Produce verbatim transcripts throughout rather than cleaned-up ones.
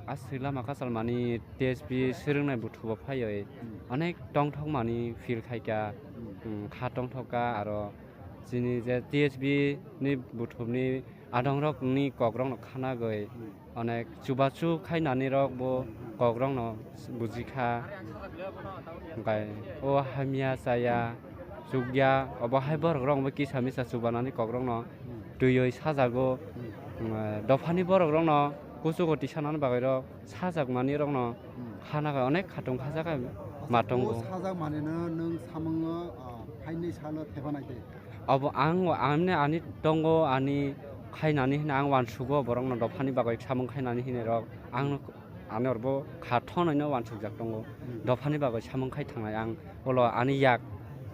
Aswk lama kachalmani T S B swrwngnai buthubo phaiwi Hmm. onek tongthokmani feel khaikha, Hmm. hmm, kha tongthokka aro chini je T S B ni buthumni adongrokni kokrokno khanagwi Hmm. onek chubachu khainani rokbo kokrokno bujikha. Hwnkhe o hamya chaya chukya obo hai borokrokbo kisa misa chubanani kokrokno twiwi sajago. Hmm. Dophani borokrokno kuchugo tisanani bagwirok sajakmanirokno Hmm. khana khe onek khatung khajakha ma tongo. O sajakmanino nwng samungo, ah, phainwi salo thepanai de? Obo ang, ang ani tongo, ani khainani hwnwi ang uansugo borokno dophani bagwi samung khainani hwnwi rok. Ang ani orbo kha thonwi no uansukjak tongo. Hmm. Dophani bagwi samung khai thangnai ang, ulo ani yak,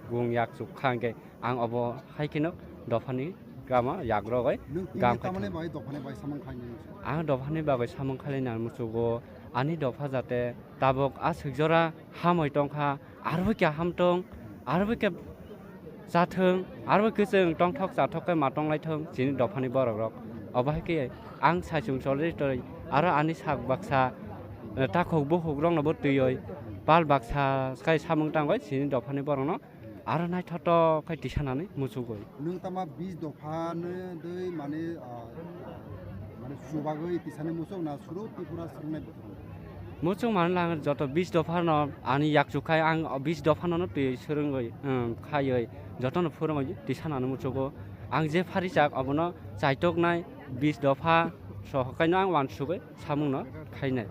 bung yak chuk kha hwnkhe ang obo hai kheno dophani gama yak rogwi Nwng tini gam khai tamani thang. Bagwi dophani bagwi samung khainai? Ang dophani bagwi samung khainani muchugo ani dopha jate tabuk aswk jora hamwi tongkha, arbo khe hamtong, arbo khe chathwng, arbo khe chwng tongthok chathok khe ma tonglaithwng chini dophani borokrok. Obo hai khe ang saichung cholwi twi aro ani sak baksa, eh, takhuk bukhuk rokno bo twiwi pal baksa khai samung tangwi chini dophani borokno aro naithotok khai tisanani muchugwi. Nwng tama bis dopha nw dwi mane, ah, mane chubagwi tisani muchuk na suru Tripura swrwngnai buthung? Muchung manwi lang joto bis dopha no ani yakchuk khai ang bis dopha no twi swrwngwi, um, khaiwi jotono phwrwngwi tisanani muchugo. Ang je phari chak obono chaitoknai bis dopha sohokaino ang uansugwi samungno khainai.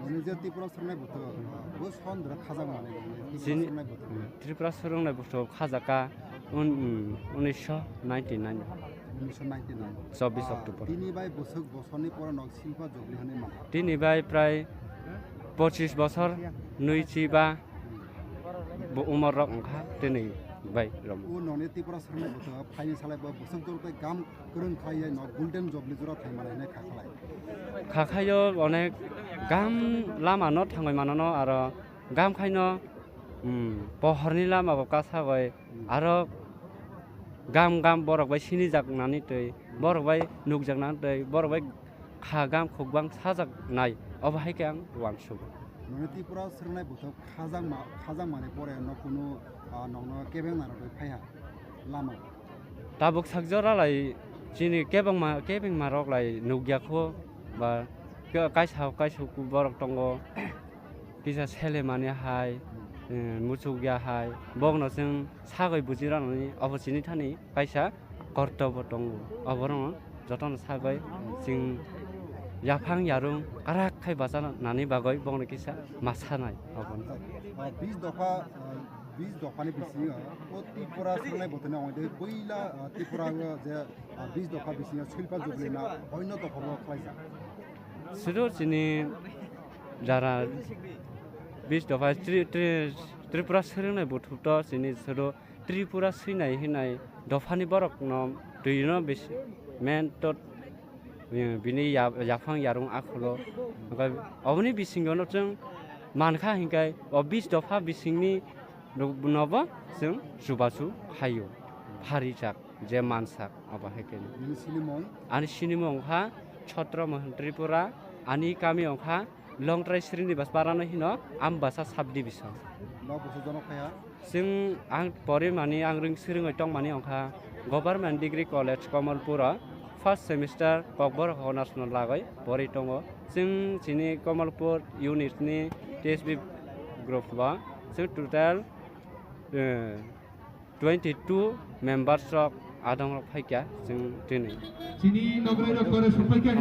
Mane je Tripura swrwngnai buthung, bo sondra khajak mane, Tripura Chini, swrwngnai buthung. Tripura swrwngnai buthung khajaka un-, um, unisho ninety nine. Unisho ninety nine. Chobbish Ah, October. Tini bai bwswk bosorni pore nok Silpa Jubli hwnwi mano. Tini bai prai pochis bosor nwichi ba bo umor rok wngkha tini bai rom. O nokni Tripura swrwngnai buthung phaini salai bo bwswk jor tei gam kwrwng khlaiwi no Golden Jubli jora thai mano hinwi kha khlai. Kha khaio onek gam lama no thangwi mano no aro gam khaino, um, pohorni lama bo kasagoi aro gam gam borok bai sinijak nani twi, borok bai nukjak nani twi, borok bai kha gam khuk bang sajak nai, obo hai khe ang uansuk. Nokni Tripura swrwngnai buthung khajak ma, khajak mani pore no kunu, ah, nokno kebeng narwgwi phaiha lama. Tabuk sakjora lai chini kebengma, kebengma rok lai nukya kho ba ke-, kaisa kaisa borok tongo. Kisa selemani hai, eh, muchukya hai, bokno chwng sagwi bujiroknani obo chini thani kaisa kortobo tongo. Oborokno jotono sagwi chwng yaphang yarwng karak khai bachanani bagwi bokno kisa ma sanai obono. Ah, bis dopha, ah, bis dophani bisingo o Tripura swrwngnai buthumni ongwi de puila, ah, Tripura o je, ah, bis dopha bisingo Silpa Jubli na oino dophabo khlaijak. Siro chini jara bis dopha Tri-, Tri-, Tripura swrwngnai buthumto chini siro Tripura swinai hinai dophani borokno twino bisi men tot, eh, bini ya-, yaphang yarwng akhulo. Hwnkhe oboni bisingo no chwng mankha hinkhe o bis dopha bisingni nobo chwng chubachu khaio, pharijak je mansak abo hai khe. Nini sinimung? Ani sinimung wngkha Chhatramahan Tripura, ani kami wngkha Longtrai Srinivas Parano hino Ambasa sub division. Nok bwswk jono phaiha? Chwng ang porimani, ang ring swrwngwi tongmani wngkha Government Degree College Kamalpuro first semester Kokborok Honours no lagwi pori tongo. Chwng chini Kamalpur unit ni T S B group bo chwng total, eh, twenty two members rok adong rok phaikha chwng tini. Chini nograi rok kore sokphaikha.